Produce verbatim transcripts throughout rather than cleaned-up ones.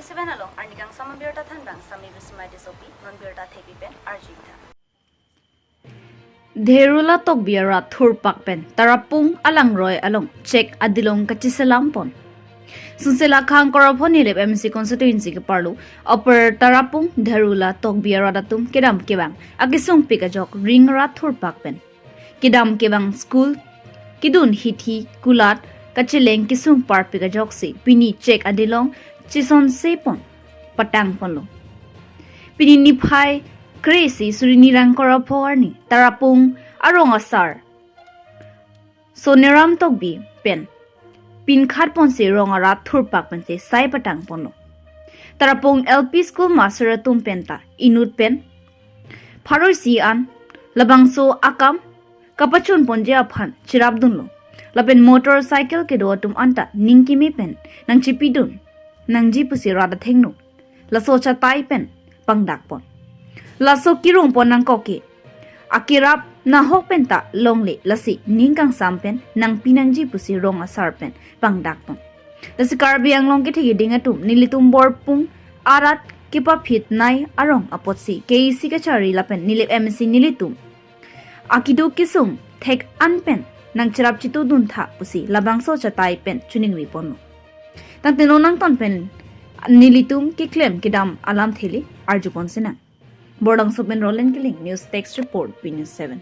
Seven along arni kangsam abirta thanbang Sami Bismai Tissopi, non birta thepi pen arjuitha. Dherula Tokbi arat thurpak pen Tarapung alangroi along chek adilong kachiselam pon. Sunsela khang Koropho Nilip M C constituency keparlo Upper Tarapung Dherula Tokbi arat atum kedam kevang akesung pik ajok ring rat thurpak pen kedam kevang school kedun hithi kulat kacheleng kesung parpik ajoksi pini chek adilong chisonse pon patang ponlo. Pini niphai kre-isi suri nirang Koropho arni Tarapung arong asar Soneram Tokbi pen pinkhat ponsi rong arat thurpak pensi sai patang ponlo. Tarapung L P school master atum penta inut pen pharo-isi an labangso akam kapachun ponji aphan cherapdunlo. Lapen motorcycle kedo atum anta ning keme pen nangchepidun nangji pusi rat athengno laso chatai pen pangdak pon. Laso kirung pon nangkok ke akerap nahok penta longle, lasi ning kangsam pen nangpi nangji pusi rong asar pen pangdak pon. Lasi Karbi Anglong kethe keding atum nelitum Borpung arat kepaphit nei arong apotsi K A C kachari lapen Nilip M C nelitum akiduk kesung thek an pen nangcherap chitu duntha pusi labangso chatai pen choningri ponlo. Tangte non nangton pen nelitum keklem kedam alamthe le arju pon sinang. Bordangso pen Roland Killing, News Desk Report, P News seven.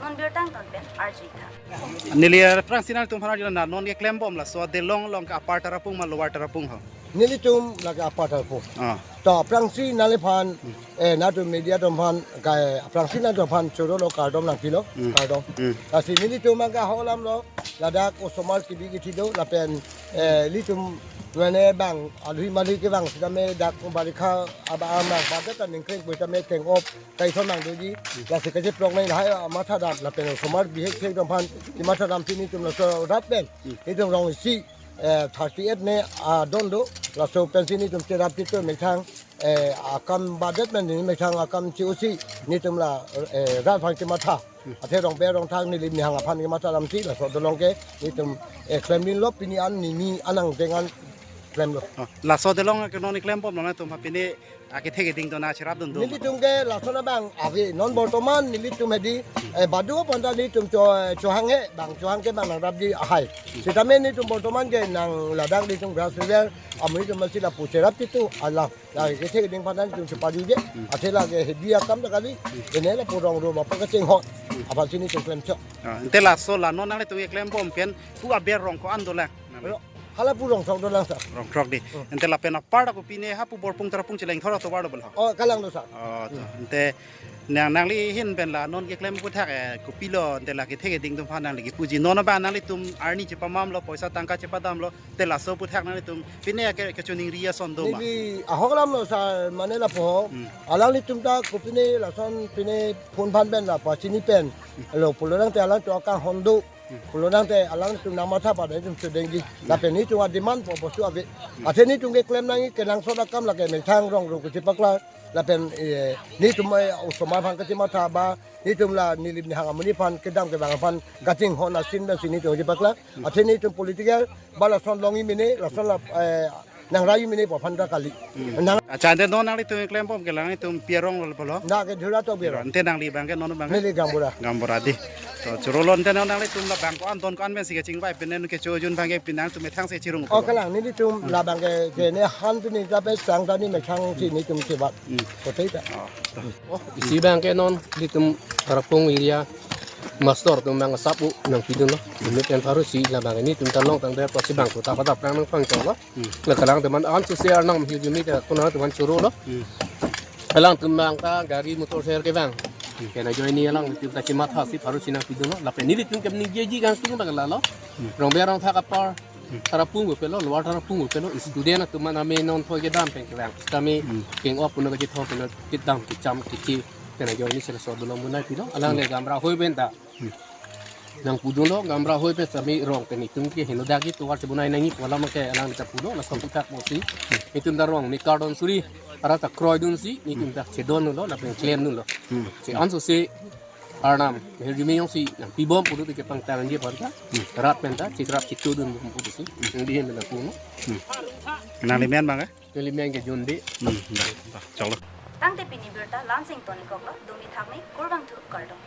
Non birta angton pen arjuitha. Neli, eh, aphrangsi nangtum aphan arjulong, non keklem bom laso adilong along ke Upper Tarapung ma Lower Tarapung ho? Nelitum lake Upper Tarapung. Ah. To aphrangsi nangliphan, eh, nangtum media atum aphan, kai aphrangsi nangtum aphan choro lo kardom nangpilo, Hmm. kardom. Hmm. Lasi nelitum abang ke ahok alamlo, ladak osomar kebi kethi do, lapen, eh, ilitum mane bang alui malui kevang sitame dak barikha aba amang pada ta ningkreng pui tame keng-op kai thon nangdoji, lasi kacheplok nai lahai matha dam lapen osomar bihek thek atum aphan kematha damsi nelitum laso rat pen, Hmm. nelitum rong isi, eh, thirty-eight ne adon do, laso pensi nelitum cherap chitu methang, eh, akam badet pen neli methang akam chi-osi nelitum la, eh, rat aphan kematha. Hmm. Athe rong be rong thang Nilip Nihang aphan kematha damsi laso adilong ke nelitum, eh, klemdunlo pini an nini anang dengan klemlo. Oh, laso adilong ke non keklem bomlo nangtum apini akethe keding do na cherapdun do. Nelitum ke lason abang ave non bortoman nelitum hedi, eh, badu pon ta nelitum cho-, chohang he bang chohang ke bang nangrapji ahai. Sitame nelitum bortoman ke nang ladak nelitum grass level amonit atum si lapu cherap chitu alam. Lake kethe keding aphan nelitum chepajuje. Hmm. Athe lake hedi akam ta kali. Hmm. Ene lapu rong ro bapak kachinghon. Hmm. Aphansi nelitum klemchok. Ah, ante laso la non nanglitum keklem bom pen pu aber rong ko-an dolang? Hala pu rong throk dolang, sir. Rong throk di. Hmm. Ante lapen apar ta kopine hapu Borpung Tarapung cheleng thor atovar lo bolo? Oh, kalang lo, sir. Oh, to. Hmm. Ante nang nangli ahin pen la non keklem aphuthak, eh, kopilo ante la kethe keding atum aphan nangli kepuji. Non abang nanglitum arni chepamamlo, poisa tangka chepadamlo, ante laso aphuthak nanglitum pine ke, kechoningri ason do ma? Neli ahok alamlo, sir, mane lapu. Hmm. Alanglitum ta kopine lason pine phone aphan pen la pachini pen. Hmm. Lo pulo nangte alangtum akang hon do. Hmm. Pulo nangte alangtum nangmatha pada nelitum chedengji. Hmm. Lapen nelitum ademand po bostu ave. Hmm. Athe nelitum keklem nangji kenangsot akam lake methang rong ro kachepaklang. Lapen, eh, nelitum, eh, osomar aphan kachematha ba, nelitum la Nilip Nihang amonit aphan kedam kevang aphan kachinghon asin pensi nelitum chepaklang. Hmm. Athe nelitum political ba lason longji mene, lason la, eh, nangrapji mene pu aphan ta kali. Hmm. Nang- Accha, ante non nanglitum keklem bom ke la nanglitum pi arong lo bolo? Lake Dherula Tokbi arong. Ante nangli abang ke non abang ke? Neli gaonbura. Gaonbura di. To choro lo ante non nanglitum labang ko-an don ko-an pensi kachingvai pen ne kecho jun abang ke pini nangtum methang si chirung. Oh, kalang nelitum labang ke, ke ne han pini ta pe sang ta ne methang si nelitum chebat. Hmm. Kote ta. Oh, to. Oh, isi abang ke non nelitum Tarapung area master atum abang sap-u nangpidunlo. Unit pen pharo-isi labang ke nelitum ta longtang de apotsi bang kota kota prang nangpangchoklo. Hmm. La kalang teman an suse arnam hirjumi ta kuna teman choro lo. Hmm. Kalang teman ta gari motor ser kevang. Hmm. Kena ajoine alanglitum ta chemathasi pharo-isi nangpidunlo. Lapen nelitum ke ningjeji kangtung ta kalalo. Hmm. Rong be rong thak apar. Hmm. Tarapung pelo, Lower Tarapung pelo. Student atum an ame non thoi kedam pen kevang. Kami Hmm. keng-op puno kachethong puno kedam kecham kechi. Kena ajoine sera so dolo munai pilo. Alang Hmm. le gaonbura hoi pen ta. Hmm. Nangpudunlo, gaonbura hoi pen sami rong pen itum ke heno dagi tovar chebonai nangji pu alam ke alang ta pulo, laso aphuthak mosi. Hmm. Itum ta rong ne kardom suri, arat ta kroidunsi, itum ta chedonlo, lapen klemdunlo. Hmm. Si anso si, Arnam hirjume jongsi nangpibom pulote kepangtangji aphan ta, rat pen ta chikrap chiktu dun bom pusi, nangdihen nangpuno. Nangli men abang ke? Neli men ke Junde. Hmm, dah, dah, chalo. Tangte pini birta la-ansi ingtonikoklo, dumi thakmi, kurvangthu, kardom.